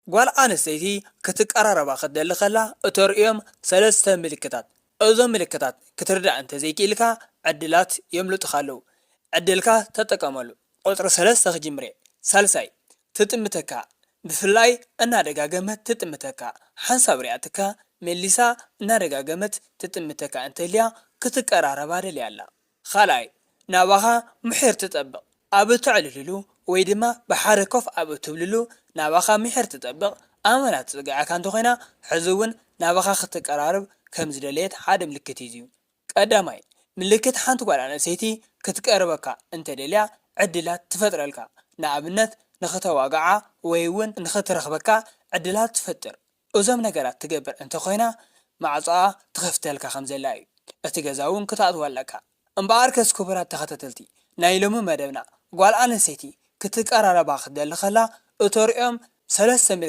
ጓል ኣንስተይቲ ክትቀራረባ ክትደሊ ከላ እተርእዮም ሰለስተ ምልክታት። እዞም ምልክታት ክትርዳእ እንተዘይክኢልካ ዕድላት የምልጡኻ ኣለዉ። ዕድልካ ተጠቀመሉ። ቁጽሪ ሰለስተ ክጅምር እየ። ሳልሳይ፣ ትጥምተካ። ብፍላይ እናደጋገመት ትጥምተካ። ሓንሳብ ሪኣትካ መሊሳ እናደጋገመት ትጥምተካ እንተልያ ክትቀራረባ ደልያ ኣላ። ኻልኣይ፣ ናባኻ ምሒር ትጠብቕ። ኣብ እተዕልልሉ ወይ ድማ ብሓደ ኮፍ ኣብ እትብልሉ ናባኻ ምሒር ትጠብቕ ኣመና ትጽግዓካ እንተኾይና፣ ሕዚ እውን ናባኻ ክትቀራረብ ከም ዝደለየት ሓደ ምልክት እዩ። ቀዳማይ፣ ምልክት ሓንቲ ጓል ኣንስተይቲ ክትቀርበካ እንተደልያ ዕድላት ትፈጥረልካ። ንኣብነት፣ ንኽተዋግዓ ወይ እውን ንኽትረኽበካ ዕድላት ትፈጥር። እዞም ነገራት ትገብር እንተኾይና፣ ማዕጾኣ ትኸፍተልካ ከም ዘላ እዩ። እቲ ገዛ እውን ክትኣትዋ ኣለካ። እምበኣርከስ ክቡራት ተኸታተልቲ ናይ ሎሚ መደብና፣ ጓል ኣንስተይቲ ክትቀራረባ ክትደሊ ከላ እተርእዮም ሰለስተ